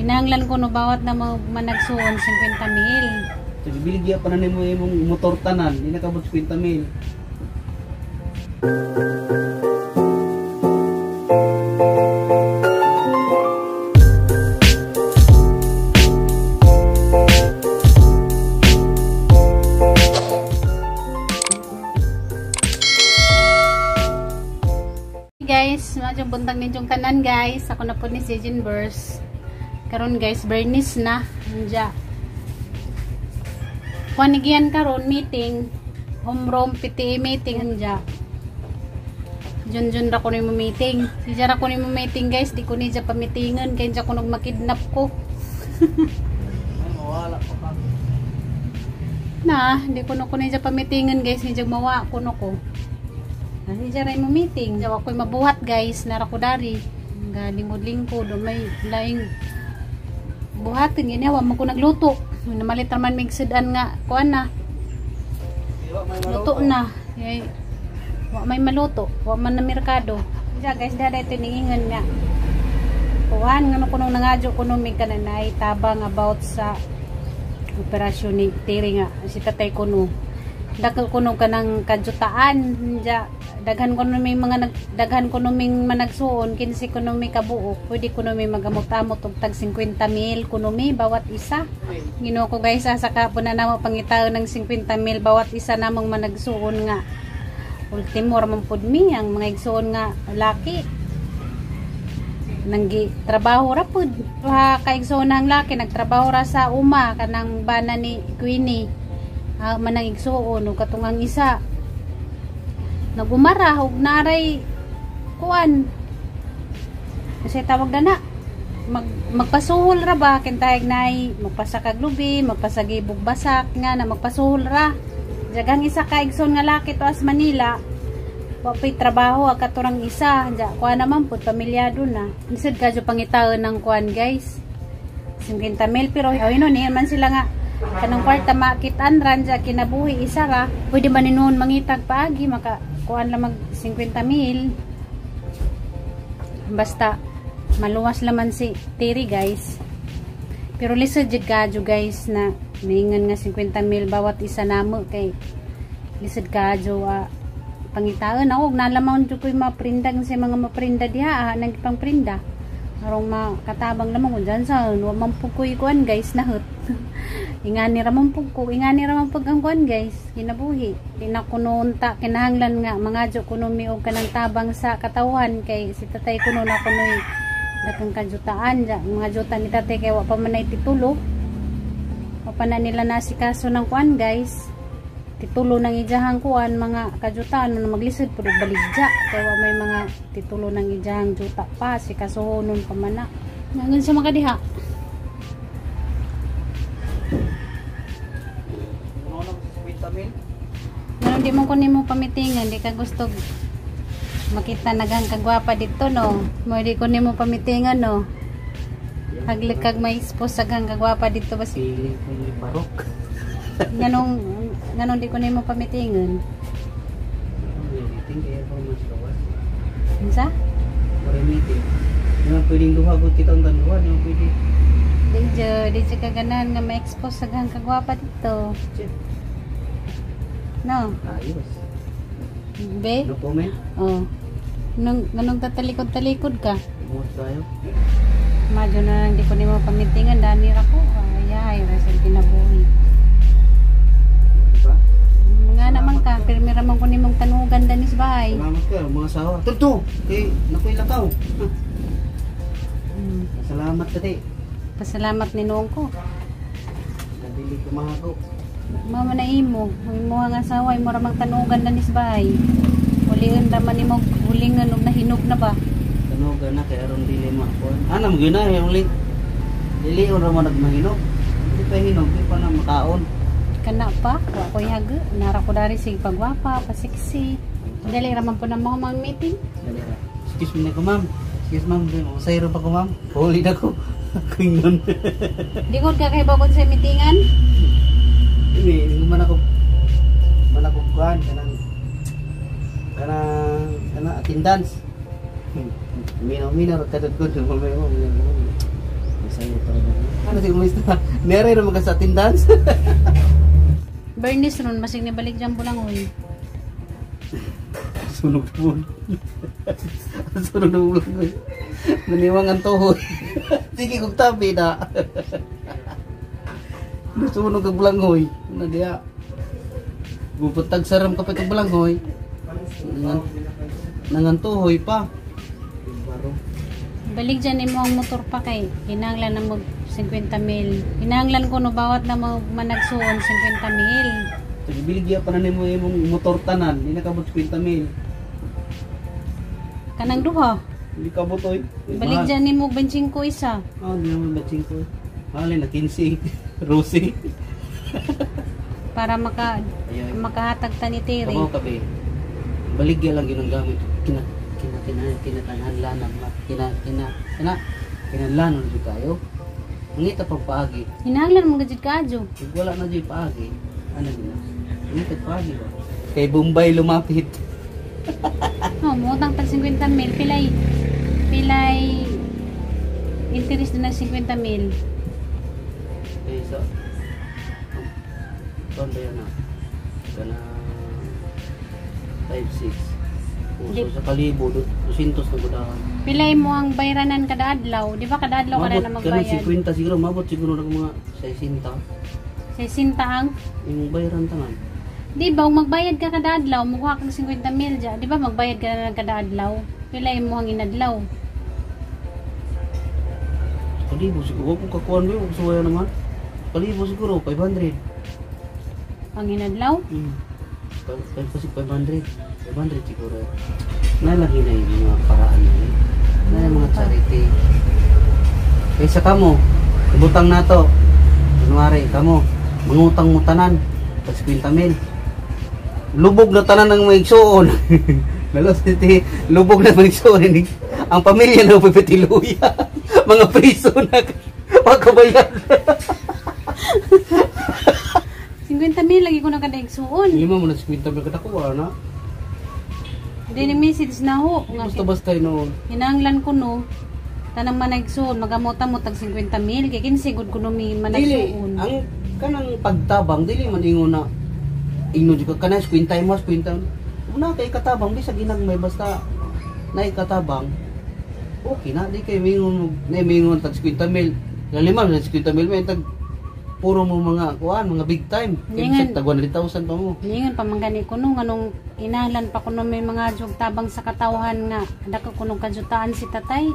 Kinahanglan ko no bawat na mo managsuon 50 mil. So, gibiligya pa na nimo imong motor tanan, di nakabot 50 mil. Guys, medyo buntag ninyong tanan guys. Ako na po ni si Jean Burst. Karon guys, Bernice na. Anja. Kuan karon meeting, homeroom PTA meeting anja. Jun-jun ra ko nimo meeting. Si ra ko nimo meeting guys, di ko niya pamitingan kay ko nag makidnap ko. Ay, mawala pa ka. Na, di ko no ko niya pamitingan guys, niya mawa ko no ko. Ani dyan ay mo meeting. Diyan ako'y mabuhat guys. Nara ko dari. Galingkod-lingkod. May laing buhatin. Ginawa mo ko nagluto. Namalit naman migsudan nga. Kuan na. Luto na. Yay. Wa may maluto. Wa man na merkado. Diyan guys, dahil ito niingan nga. Kuan, ngano ko nung nangadyo ko nung may kananay tabang about sa operasyon ni Tiri nga. Si tatay ko no. Daghan ko nung kanang kajutaan. Diyan daghan ko may mga daghan ko ming managsuon 15 ko may kabuok, pwede ko may magamot-amot og tag 50 mil kuno mi bawat isa. Ginoo ko guys, asa ka po na namo pangitaon ng 50 mil bawat isa namong managsuon nga ultimo ra man pud mi ang mga igsuon nga laki nanggi trabaho ra pud ha kaigsuon ang laki nagtrabaho ra sa uma kanang bana ni Queenie manang igsuon ug katungang isa nagumara og naray kuan kasi tawag na magpasuhol ra ba kintayag nay magpasakag lubi magpasagibog basak nga na magpasuhol ra. Jagang isa ka igsoon nga laki to as Manila wa pay trabaho ang katurang isa ja kuan naman pud pamilyado na lisod kadyo pangitaon ng kuan guys 50 mil pero oy no niyan man sila nga kanang kwarta makitaan ran ja kinabuhi isa ra pwede man ni mangitag paagi maka kuan lang mag 50 mil basta maluwas laman si Terry guys. Pero lisod jud kadyo guys na maingon nga 50 mil bawat isa namo kay lisod kadyo pangitaon ako og nalamaon jud koy maprinda sa mga maprinda diha nang pangprinda arong makatabang lamang ko dyan sa wa man pud koy kuan guys nahut. Ingani ra man pud ko, ingani ra man pud ang kuan guys kinabuhi. Di na kuno unta kinahanglan nga mangadyo kuno mi og kanang tabang sa katawhan kay si tatay kuno na kunoy dakang kajutaan ja mga juta ni tatay kay wa pa man ay titulo. Wa pa na nila nasikaso ng kuan guys. Titulo ng ijahang kuan mga kajutaan no maglisod pud og baligya kay wa may mga titulo ng ijahang juta pa sikasuhonon pa man na. Nangun sa mga diha. Ano di mo kunin mo pamitingan, di ka gusto makita naghang kagwapa dito no. Mo di kunin mo pamitingan no. Haglik kag may expose aghang kagwapa dito basi. Feeling ko ni barok. Nganong di kunin mo pamitingan? Meeting kaya ko mas gawas. Unsa? Ora meeting. Di man pwedeng duha gud kitang duha, di man pwede. Di jud ka ganahan nga ma-expose aghang kagwapa dito. No. Ayos. Be? No comment? Oh. Nung tatalikod-talikod ka? Tumuot tayo. Madyo na lang di ko nimo pamitingan. Dani ra ko. Ay, rasal kinabuhi. Diba? Nga naman ka. Pirmi ra man ko nimong tanugan danis bahay. Salamat ka, mga asawa. Tunto! Kay, nakoy lakaw. Salamat ka, te. Pasalamat ni noong ko. Nabili ko mahago. Mama na imo, imo ang asawa, imo ra mang tanugan danis bahay. Hulingan ra man imo, hulingan og nahinog na ba? Tanugan na kay aron dili mo ako. Ana mo gyud na huli. Dili ra man nagmahinog. Di pa hinog, di pa na makaon. Kana pa, wa koy hago. Nara ko dari sig pagwapa, pasiksi. Dali ra man po na mo mang meeting. Dali ra. Excuse me na ko, ma'am. Excuse ma'am, usay ra pa ko, ma'am. Huli na ko. Kuingon. Dingod ka kay bagod sa meetingan? Hindi man ako kuan kanang kanang attendance. Minaw-minaw ra kadud ko. Masayo talaga. Ano si umista? Nere ra mga sa attendance. Bernice ron masig ni balik dyan bulangoy. Sunog po. Sunog na bulangoy. Naniwang ang tuhoy. Sige kog tabi na. Nasunog ang bulangoy. Ano diya? Bupatag saram kapit ang bulangoy. Nangantuhoy pa. Balik dyan imo ang motor pa kay kinahanglan na mag 50 mil. Kinahanglan ko no bawat na mag managsuon 50 mil. Tagbiligya pa na nimo imong motor tanan, di nakabot 50 mil. Kanang duha. Hindi kabot oy. Balik dyan nimo 25 isa. Ah, di naman 25. Mahal na 15. Rosie. Para maka Ayun. makahatag ta ni Terry. Kabaw ka be. Baligya lang yun ang gamit. Kina kina kina kinatanhanlan ang kina kina kina kinanlanon jud kayo. Mangita pag paagi. Hinahanglan mo gajud kaadyo. Ug wala na jud paagi. Ano gina? Mangita paagi ba? Kay Bombay lumapit. No, muutang tag 50 mil pilay pilay interest din ng 50 mil. Eh sa Tuan ba yan na? Kana 5 6. Di- So, sa kalibo, 200 na gudahan. Pilay mo ang bayranan kada adlaw, di ba kada adlaw ka na na Mabot kanang magbayad? 50 siguro, mabot siguro ng mga 60. 60 ang Imong bayaran tanan. di ba kung magbayad ka kada adlaw, mukuha kang 50 mil dya. Di ba magbayad ka na lang kada adlaw? Pilay mo ang inadlaw. Kalibo siguro, kung kakuan ba, kung suwaya naman. Kalibo siguro, 500. Ang inadlaw? Kasi 500. 500 siguro. Nalagi na yung mga paraan na yun. Na yung mga charity. Kaysa kamo, ibutang na to. Kunwari, kamo, mangutang mo tanan. Tas 50 mil. Lubog na tanan ng mga igsuon. Lalo ti lubog na mga igsuon. Ang pamilya na pipitiluya. Mga priso na pagkabayad. 50 mil lagi ko na kada igsuon. Lima mo na 50 mil katakuha na. Di ni message na ho. Nga, Basta-basta yun. hinahanglan ko no. Tanang managsuon, magamota mo tag 50 mil. Kay kinsigod ko no mi Dili, managsuon. ang kanang pagtabang dili man ingon na ingnon jud ka kanang 50 mo 50. Una kay katabang bisag ginagmay basta naay katabang. Okay na di kay mingon na mingon tag 50 mil. Lalima na 50 mil may tag puro mo mga kuan mga big time. Kay Ningan. bisag tag 100,000 pa mo. Ningon pa man gani ko no nganong inalan pa kuno may mga jug tabang sa katawhan nga dako kuno kajutaan si tatay.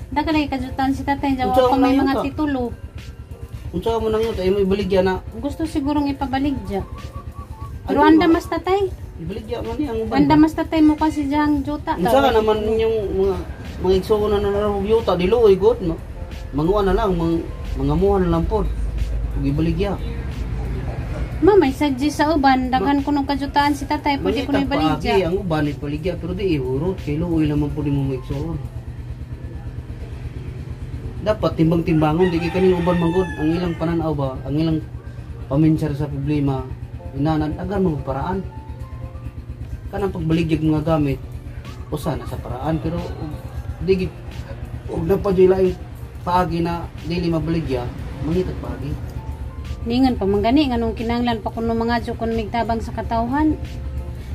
Dako lagi kajutaan si tatay jawa Unsa pa may man mga yun ka? titulo. Unsa mo nang yun ay mo ibaligya na. Gusto sigurong ipabaligya. Pero Ano anda ba? mas tatay. Ibaligya man niya ang uban. Anda mas tatay mo kasi diyang juta. Unsa ka naman inyong mga mga igsuon na narong yuta di luoy god no. Manguan na lang, mangamuhan na lang pod. Ug ibaligya. Ma, may suggest sa uban, daghan kuno kajutaan si tatay, pwede kuno Mangita paagi, ibaligya. ang uban ibaligya pero di ihurot kay luoy naman pod nimo maigsuon. Dapat timbang-timbangon di kay kaning uban man gud ang ilang pananaw ba, ang ilang paminsar sa problema, inanan agan mo paraan. Kanang pagbaligyag mga gamit, usa na sa paraan pero di gid og na pa jud paagi na dili mabaligya, mangitag paagi. Ningon pa man gani nganong kinahanglan pa kuno mga jud kun migtabang sa katawhan.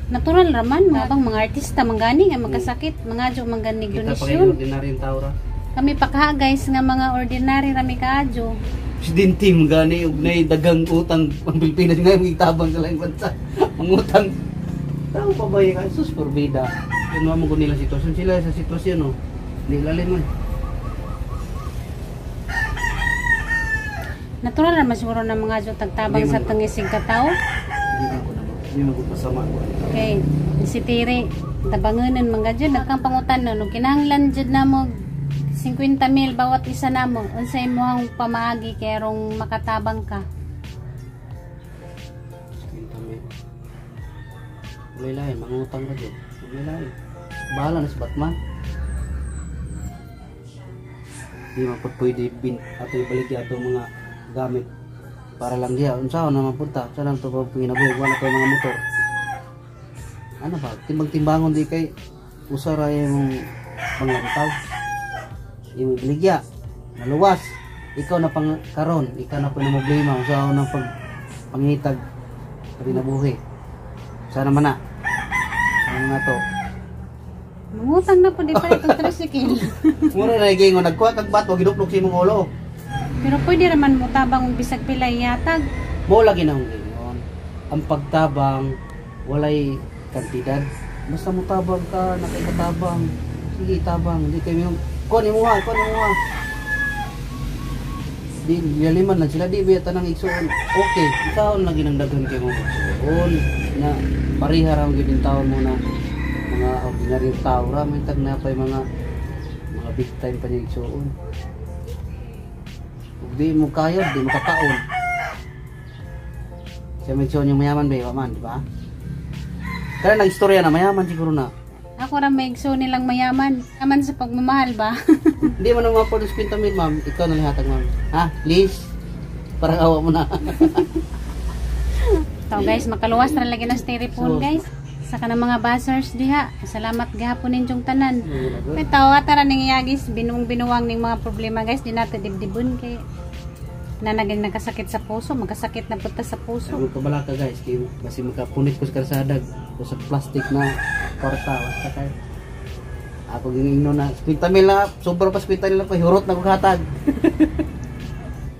Natural raman mga bang mga artista man gani nga magkasakit, mga jud man gani Kita pa kay donasyon. ordinaryong tao ra. Kami pa kaha guys nga mga ordinary rami kaadyo. Presidente mo gani og nay dagang utang ang Pilipinas nga gitabang sa laing bansa. Ang utang tao pa ba yung sus porbida. Kuno mo nila sitwasyon sila sa sitwasyon no. Di lalim man. Natural raman siguro na mga jud tagtabang Di sa man. tangisig katao. Di man ko na. Di man ko masama ko. Okay, si Tiri, tabanganan mga jud nagkang pangutan no, no kinahanglan jud namo 50 mil bawat isa namo. Unsay imong pamaagi kay arong makatabang ka? 50 mil. Walay lain, mangutang ra jud. Walay lain. Bahala na si Batman. Di man pud pwede bin ato ibaligya ato mga gamit para lang diya. Unsa na man punta? Sa lang to pa panginabuhi wala kay mga motor. Ano ba? Timbang-timbangon di kay usa ra imong panglantaw. Imong ibaligya, maluwas. Ikaw na pang karon, ikaw na po na problema sa unang pag pangitag kinabuhi. Sana man na. Sana na to. Mangutang na po di pa itong tricycle. Mura na gingon nagkuha kag bato giduplok sa imong ulo. Pero pwede raman mo tabang og bisag pila yatag. Mo lagi na akong gingon. Ang pagtabang walay kantidad. Basta mo tabang ka, nakikatabang. Sige, tabang. Hindi kayo yung kuha ni muha, kuha ni muha. Di, laliman lang sila. Di, biya tanang igsuon. Okay, ikaw lagi nang daghan kay mo. Igsuon na pareha ra ang gyud taon mo na mga ordinaryong tao ra may tag na pa yung mga big time pa niya igsuon. Ug di mo kaya, di mo kakaon. Siya may igsuon yung mayaman ba, man, di ba? Kaya nang istorya na mayaman siguro na. Ako ra may igsuon nilang mayaman. Aman sa pagmamahal ba? Hindi mo na ma-afford yung 50 mil, ma'am. Ikaw na lihatag, ma'am. Ha? Please? Parang awa mo na. So guys, makaluwas na lagi ng styrofoam So, guys. Sa kanang mga buzzers diha. Salamat gihapon ninyong tanan. May tawa tara ning iyagis binuong binuwang ning mga problema guys, di nato dibdibon kay nanagin nagkasakit sa puso, magkasakit na punta sa puso. Sabi ko bala ka guys, kay basi makapunit ko sa kalsada o sa plastic na kwarta, basta kay. Ako gingino na 50 mil na, sobra pa 50 mil na pa, hurot na kong hatag.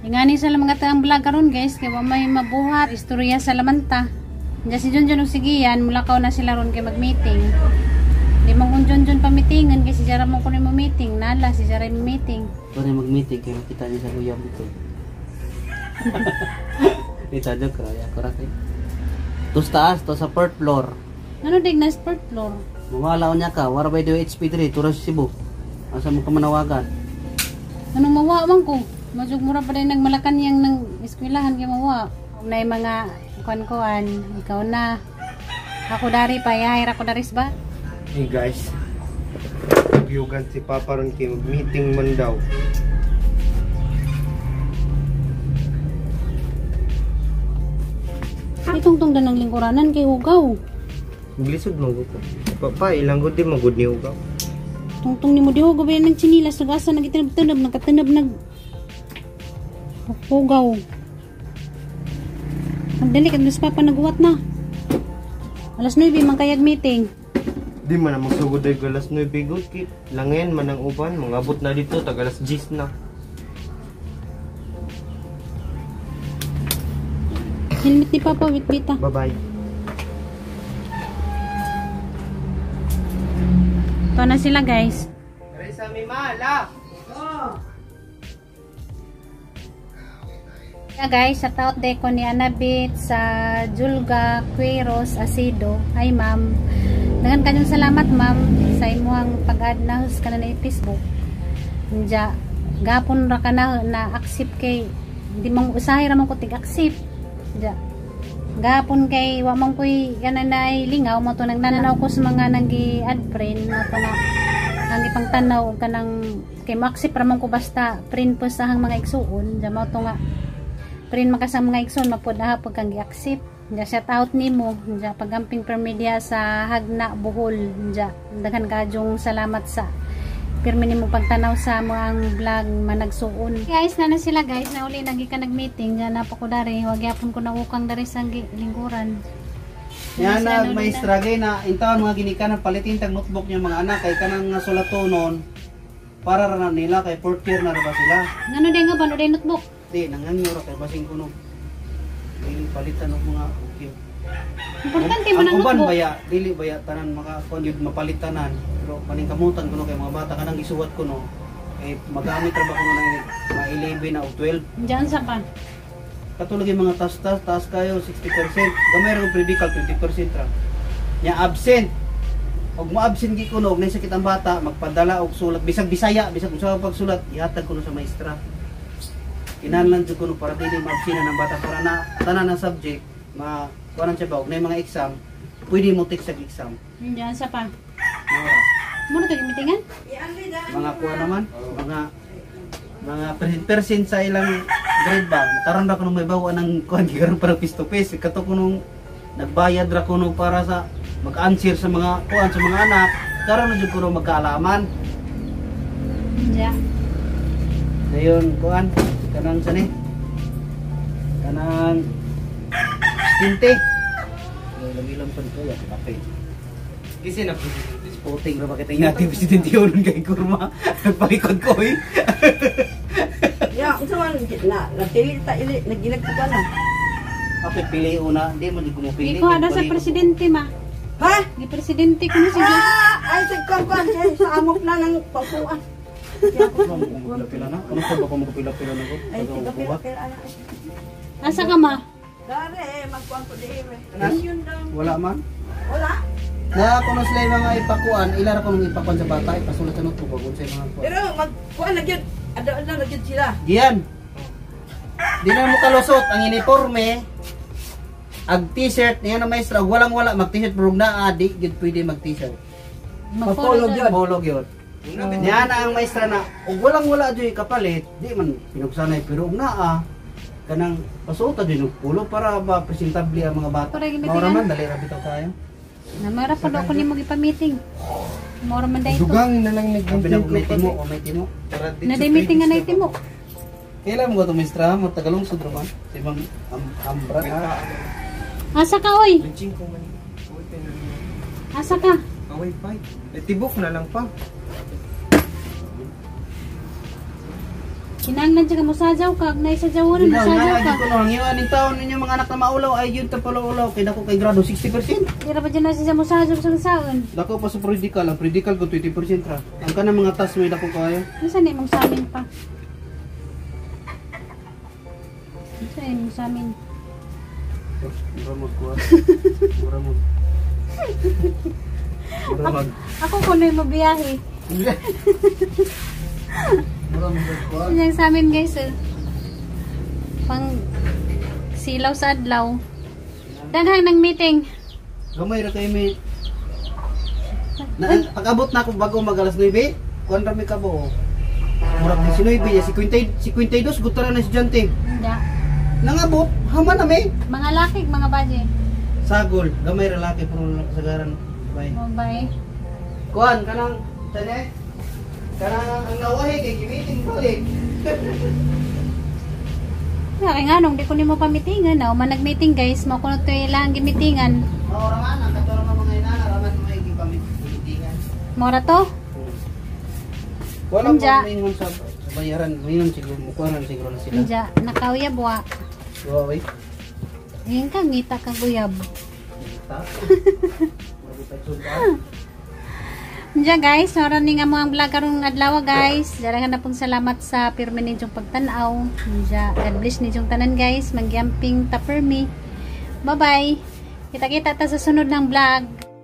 Ingani sa mga taang vlog karon guys, kay wa may mabuhat istorya sa lamanta. Diyan si Junjun ug sigiyan, mulakaw na sila ron kay mag-meeting. Di mo kung Junjun pa meetingan kay si Jara mo kuno mo meeting, nala si Jara mo meeting. Ito na mag-meeting kay makita niya sa kuyab dito. Ito, joke ra, ako ra kay. Tos taas, to sa fourth floor. Ano dig na fourth floor? Mawala niya ka, wara by the way, HP diri, tura sa Cebu. Asa mo ka manawagan? Anong mawa man ko? Masug mura pa din nagmalakanyang ng eskwelahan kay mawa. Nay mga kuan-kuan, ikaw na. Ako dari pa, yahir ako daris ba? Hey guys, yugan si Papa ron kay mag-meeting man daw. Itong tong ng lingkuranan kay hugaw. Glisod man ko. Papa, ilang gud di magud ni ugaw. Tungtong ni mo di hugaw ba ng chinilas nagasa nagitinob-tinob nagkatinab nag hugaw. Magdali kag dus pa naguwat na. Alas 9 man kayag meeting. Di man na magsugod ay alas 9 gud kay langen man ang uban, mangabot na dito tag alas 10 na. Helmet ni Papa wit bita. Bye-bye. Ito na sila guys. Reza mi mala. Yeah, guys, shout out day ko ni Anabit sa Julga Queiroz Asido. Hi ma'am. Dagan kanyong salamat ma'am sa imuhang pag-add na ka na na Facebook. Nja gapon ra ka na na accept kay di mong usahay ra man ko tig accept. Nja gapon kay wa man koy kananay lingaw mo to nagnanaw ko sa mga nanggi add friend mo to na ang ipangtanaw og kanang kay mo-accept ra man ko basta friend po sa hang mga igsuon. Nja mo to nga friend makasama mga igsoon mapud aha pag kang gi-accept. Nja shout out nimo nja pagamping permedia sa Hagna Bohol. Nja daghan kadyong salamat sa pirmi nimo pagtanaw sa moang vlog managsuon. Guys, na sila guys, na uli nagi ka nag-meeting nja napa ko dari, wag gyapon ko naukang dari sa lingkuran. Yan Sila na maestra gay na intaon mga ginikanan palitin tag notebook niya mga anak kay kanang nga sulatonon para ra na nila kay fourth year na ra ba sila. Ngano day nga ba no day notebook? Di nangangyo ra kay basing kuno. Dili palitan og mga okay. Importante man ang uban notebook. baya, dili baya tanan maka kuan yun mapalitanan. Pero kaning kamutan kuno kay mga bata kanang gisuwat kuno kay magamit ra ba kuno ng mga 11 na o 12. Diyan sa pa. Katulad yung mga taas taas kayo 60%. Gamay ra kung predical 20% ra. Nya absent. Og mo-absent gi kuno og sakit ang bata, magpadala og sulat bisag Bisaya, bisag unsa pa pagsulat, ihatag kuno sa maestra. Kinahanglan jud kuno para dili ma-absent ang bata para na tanan na subject ma kuanan siya ba og nay mga exam, pwede mo take sa exam. Diyan sa pa. Mao. Mo na to meetingan? Mga kuha naman, mga percent sa ilang grade ba. Karon ra kuno may bawa ng kuan karon para face to face. Kato kunong nagbayad ra kuno para sa mag-answer sa mga kuan sa mga anak. Karon na jud kuno magkaalaman. Diyan. Dayon kuan Kanang sani. Kanang tinte. Ilam-ilam pa dito ya kape. Kasi na presidente. Sporting ra ba kita ingati presidente yun kay kurma. Nagpalikod ko eh. Ya, unsa man na napili ta ili nagilag ko na. Kape pili una, di mo di ko mo pili. Ikaw ada sa presidente ma. Ha? Di presidente ko na siya. Ah, ay sa kwan sa amok na ng pagkuan. Pila-pila na. Ano sa ba ko pila-pila na ko? Ay pila pila na. Asa ka ma? Dare eh magkuan ko di eh. Yun daw. Wala man. Wala. Na kuno sila yung mga ipakuan, ilara ko nung ipakuan sa bata, ipasulat sa notebook kung sa mga kuan. Pero magkuan na gyud. Ada na gyud sila. Giyan. Di na mo kalusot ang uniforme. Ag t-shirt niya na maestra, ug walang wala mag t-shirt pero naa di gid pwede mag t-shirt. Mapulog yun. Polog yun. Niya na ang maestra na ug walang wala joy kapalit, di man pinugsanay pero ug naa kanang pasuot din og pulo para ba presentable ang mga bata. Para gimitingan. Maura man dali ra bitaw kayo. Namara pa daw ko nimo gipa-meeting. Mora man dahito. Dugang na lang Sabi na nagmunting kung may timo o may timo. Na day meeting nga na itimo. Kailan mo ito maestra? Mo Tagalong sudro man. Si Ma'am Ambra. Asa ka oy? Benching ko man. Uy, Asa ka? Away pa. Eh, tibok na lang pa. Kinanglan siya ka musajaw ka, ag sa jawonon Nga musajaw nga ka. ko no, ang iwan taon ninyo mga anak na maulaw ay yun tapalo-ulaw kay dako kay grado 60%. Dira pa dyan na siya musajaw sa saon. Dako pa sa predical, ang predical ko 20% ra. Ang kanang mga tas may dako kayo. Unsa na imong samin pa? Unsa na imong samin? Mura mo kuha. Mura mo. Mura mag. Ako kuno mo biyahe. Mura mo kuha. Yan sa amin guys eh. Pang silaw sa adlaw. Daghang ng meeting. Gamay ra kay may na, pag-abot na ako bago mag alas 9, kuan ra mi kabo. Murag 19, ya 50 52 gusto na estudyante. Hindi. Nangabot, haman na may. Mga laki, mga baje. Sagol, gamay ra laki pero sagaran. Bye. Bye. Kuan kanang tane. Kanang ang nawahi kay gimiting balik. Kaya nga nung di ko nimo pamitingan na man nag-meeting guys, mo kuno to ilang gimitingan. Mao ra man ang kato ra man mga inana ra man may gipamitingan. Mora to. Wala mo Unja. maingon sa bayaran, maingon siguro mo kuanan siguro na sila. Unja, nakauyab wa. Wa oy. Ngayon ka ngita ka guyab. Ta. Mura Unja guys, mora ni nga mga vlog karong adlaw guys. Darahan na pong salamat sa pirmi ninyong pagtan-aw. Unja, God bless ninyong tanan guys. Mangyamping ta permi. Bye-bye. Kita-kita ta sa sunod ng vlog.